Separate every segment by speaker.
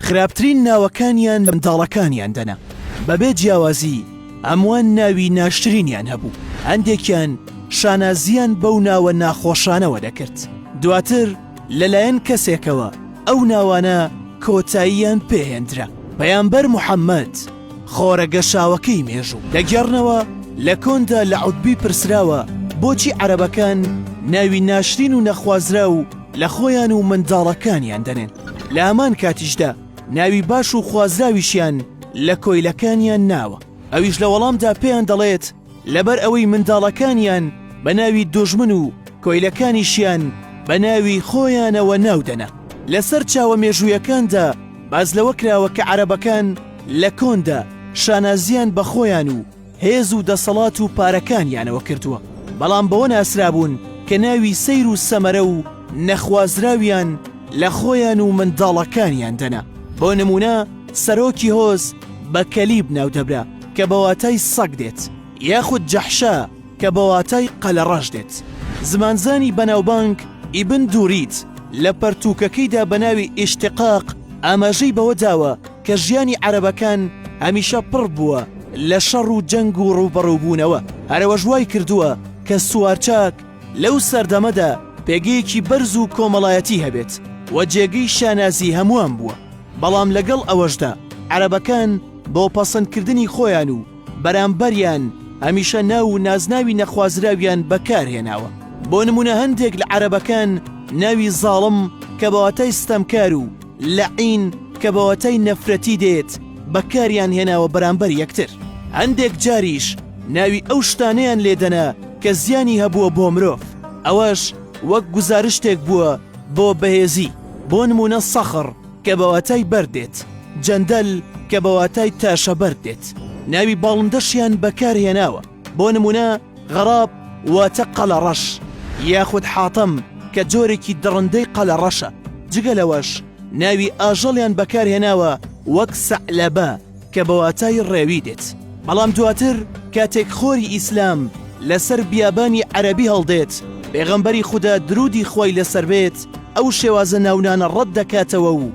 Speaker 1: خراپترین ناوەکانیان لە منداڵەکانیان دەنا، بەبێ جیاوازی هەمووان ناوی ناشرینیان هەبوو، هەندێکیان شانازییان بەو ناوە ناخۆشانەوە دەکرد، دواتر لەلایەن کەسێکەوە ئەو ناوانە کۆتاییان پێهێندرا. پەیامبەر محەممەد، خۆرە گەشاوەکەی مێژوو. دەگێڕنەوە، لە کۆندا لە عوتبی پرسراوە بۆچی عەرەبەکان ناوی ناشرین و نەخوازراو لە خۆیان و منداڵەکانیان دەنێن، لە هەمان کاتیشدا ناوی باش و خوازراویشیان لە کۆیلەکانیان ناوە، ئەویش لە وەڵامدا پێیان دەڵێت، لەبەر ئەوەی منداڵەکانیان بە ناوی دوژمن و کۆیلەکانیشیان بە ناوی خۆیانەوە ناو دەنا. لە سەرچاوە مێژوویەکاندا باس لەوە کراوە کە عەرەبەکان لە کۆندا شانازییان بە خۆیان و هێز و دەسەڵات و پارەکانیانەوە کردووە، بەڵام بەوە ناسرابوون کە ناوی سەیر و سەمەرە و نەخوازراویان لە خۆیان و منداڵەکانیان دەنا. بۆ نموونە سەرۆکی هۆز بە کەلیب ناودەبرا کە بە واتای سەگ دێت، یاخود جەحشە کە بە واتای قەلەڕەش دێت. زمانزانی بەناوبانگ ئیبن دورید لە پەرتووکەکەیدا بە ناوی ئیشتقاق ئاماژەی بەوە داوە کە ژیانی عەرەبەکان هەمیشە پڕ بووە لە شەڕ و جەنگ و ڕووبەڕووبوونەوە، هەرئەوەش وای کردووە کە سوارچاک لەو سەردەمەدا پێگەیەکی بەرز و کۆمەڵایەتی هەبێت و جێگەی شانازی هەمووان بووە، بەڵام لەگەڵ ئەوەشدا عەرەبەکان بۆ پەسەندکردنی خۆیان و بەرامبەریان هەمیشە ناو و نازناوی نەخوازراویان بەکارهێناوە، بۆ نموونە هەندێک لە عەرەبەکان ناوی زاڵم کە بە واتای ستەمکار و لەعین کە بە واتای نەفرەتی دێت بەکاریان هێناوە بەرامبەر یەکتر، هەندێک جاریش ناوی ئەو شتانەیان لێ دەنا کە زیانی هەبووە بۆ مرۆڤ، ئەوەش وەک گوزارشتێک بووە بۆ بەهێزی، بۆ نموونە سەخڕ کە بە واتای بەرد دێت، جەندەل کە بە واتای تاشە بەرد دێت، ناوی باڵندەشیان بەکار هێناوە، بۆ نموونە غەڕاب واتە قەلەڕەش، یاخود حاتەم کە جۆرێکی دڕندەی قەلەڕەشە، جگە لەوەش ناوی ئاژەڵیان بەکار هێناوە وەک سەعلەبە کە بە واتای ڕێوی دێت. بەڵام دواتر کاتێک خۆری ئیسلام لەسەر بیابانی عەرەبی هەڵدێت، پێغەمبەری خودا درودی خوای لەسەر بێت ئەو شێوازە ناونانە ڕەت دەکاتەوە و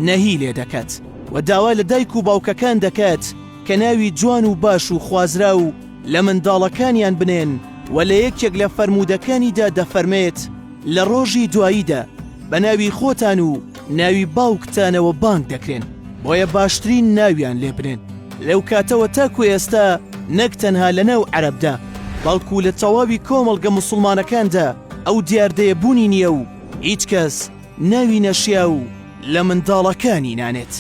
Speaker 1: نەهی لێ دەکات و داوا لە دایک و باوکەکان دەکات کە ناوی جوان و باش و خوازراو لە منداڵەکانیان بنێن و لە یەکێک لە فەرموودەکانیدا دەفەرمێت، لە ڕۆژی دواییدا بە ناوی خۆتان و ناوی باوکتانەوە بانگ دەکرێن، بۆیە باشترین ناویان لێ بنێن. لەو کاتەوە تاکو ئێستا نەک تەنها لە ناو عەرەبدا، بەڵکو لە تەواوی کۆمەڵگە موسڵمانەکاندا ئەو دیاردەیە بوونی نییە و هیچ کەس ناوی نەشیاو لە منداڵەکانی نانێت.